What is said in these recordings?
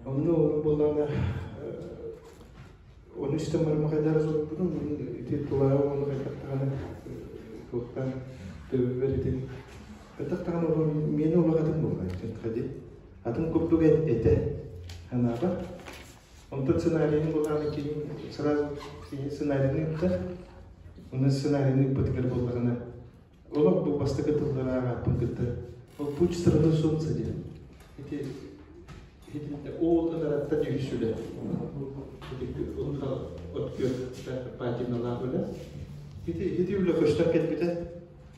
Онно ол буоллаҕына ону истэн баран хайдах соруйбутум ити тулаайах оҕону хайдах даҕаны туохтаан төбөбөр ити хайдах даҕаны оҕо миэнэ олох атын буолла хади атын курдук этэ санаабар. Онтон сценарийын буоллаҕына кини сразу кини сценарийын ыытта. Онон сценарийын ыыппытыгар буоллаҕына олох бу бастакы тыллары ааҕааппын кытта ол «Путь страны солнца» диэн ити ол ынараттан үһүс үлэ. От күөх патиналаах үлэ. Ити ити үлэ көстөн кэлбитэ.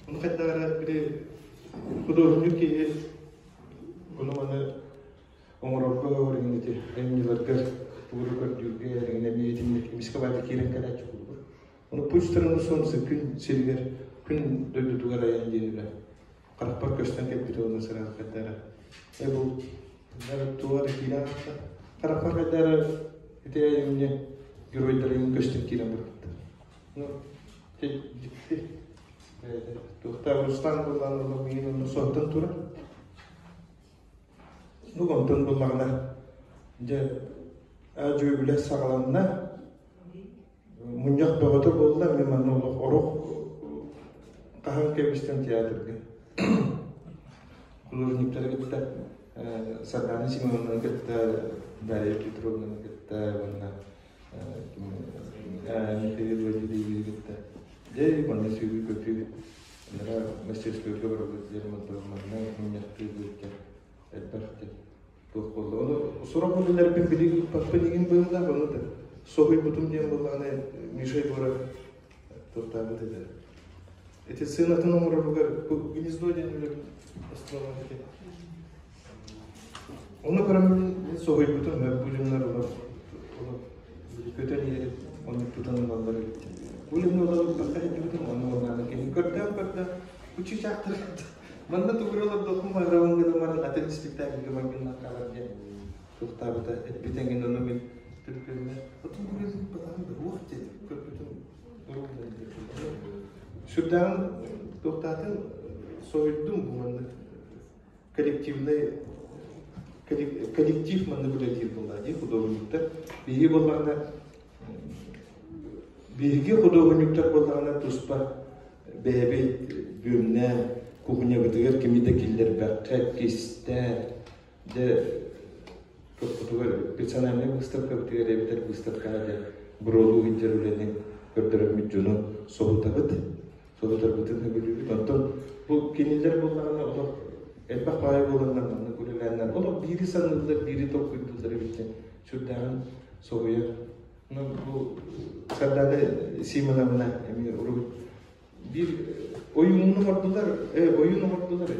Ону хайдах били художник киһи ону маны оҥорорго эҥин ити айымньыларгар тугу да көрдүүргэ эҥин эмиэ итинник эмискэ баайда киирэн кэлээччи курдук. Ону «Путь страны солнца» күн сиригэр, күн дойдутугар айан диэн үлэ харахпар көстөн кэлбитэ уонна сыраах хайдара э бу туох эрэ киирэн аахта харахпар хайдара ити айымньы геройдара иҥин көстөн киирэн барбыттар. Ну, дьикти. Туохтаах Руслан буоллаан олох миигин онно соһутан турар. Ну, онтон буллаҕына, дьэ, дьүөбүлэ саҕаланна. Мунньах бөҕөтө буолла, мин манна олох орох хаһан кэбистэн театрга. Художниктары кытта Сардана Семеновнаны кытта, Дарья Петровнаны кытта уонна Михаил Валерьевиһы кытта дьэ манна сүүрүү-көтүү Нара мастерскойга барабыт диэн манна мунньахтыы элбэх туох буолла. Ону сорох үлэлэрбин били ыыппаппын игин быһыылаах, ону да соһуйбутум диэн буоллаҕына Миша Егоров туохтаабыт этэ. Ити сыанатын оҥороругар бу гнездо диэн үлэбин основан ити. Ону көрөн мин соһуйбутум, бу дьоннор олох көтөн иһэр оннук тутан ылаллар эбит. Бу үлэни олорбакка сылдьыбытым, ону уонна киһи көрдөөн көрдө, бу чыычаахтар манна тугура олордохпун баҕарабын гынан баран атын испиктээкилгэ майгыннаах хаалар диэн туохтаабыта эппит эҥин ону мин түргэннэ отун бүгүн батаһын да уох диэн көрбүтүм сүрдээҕин туохтаатын соһуйдум бу маннык коллективный коллектив маннык үлэлиир буолла дии худуоһунньуктар. Биһиги буоллаҕына биһиги худуоһунньуктар буоллаҕына туспа бэйэбит бүөмнээн кухнябытыгар кими да киллэрбэккэ кистээн дьэ туппутугар персональнай выставкабытыгар эбэтэр выставкаҕа дьэ буруолуу сылдьар үлэни көрдөрөммүт дьону соһутабыт. Соһутарбытын сөбүлүүбүт. Онтон бу кинилэр буоллаҕына олох элбэх баайы буоланнар маннык үлэлээннэр олох биири саныыллар, биири толкуйдууллар эбит диэн сүрдээҕин соһуйар. Ну, бу Сардана Симоновна эмиэ урут биир ойууну оҥордулар, ойуун оҥордулар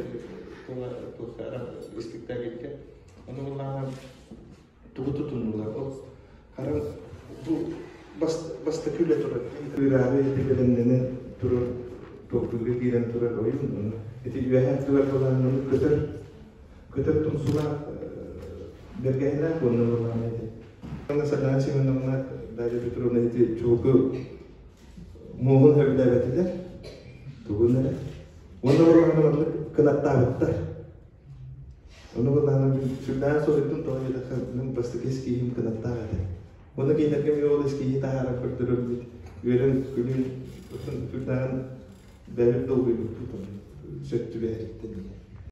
испиктээкилгэ. Ону буоллаҕына тугу тутуннулар? Ол харан бу бастакы үлэ турар. Ыырааҕы ити бэлэмнэнэн турар, толкуйга киирэн турар ойуун. Ити үөһээ өттүгэр былааннаммыт көтөр, көтөр тумсулаах бэргэһэлээх уонна былаана ити. Сардана Семеновна, Дарья Петровна ити чулку муоһун сөбүлээбэтилэр. Тугун эрэ. Уонна буоллаҕына маннык кынаттаабыттар. Ону былаана мин сүрдээх соһуйдум, тоҕо диэтэххэ мин бастакы эскииһим кынаттаах этэ. Уонна кинилэргэ эмиэ ол эскииһи таһааран көрдөрөрбүт, үөрэн, күлэн, сүрдээҕин бэйэбит долгуйбуппут сөп түбэһэриттэн.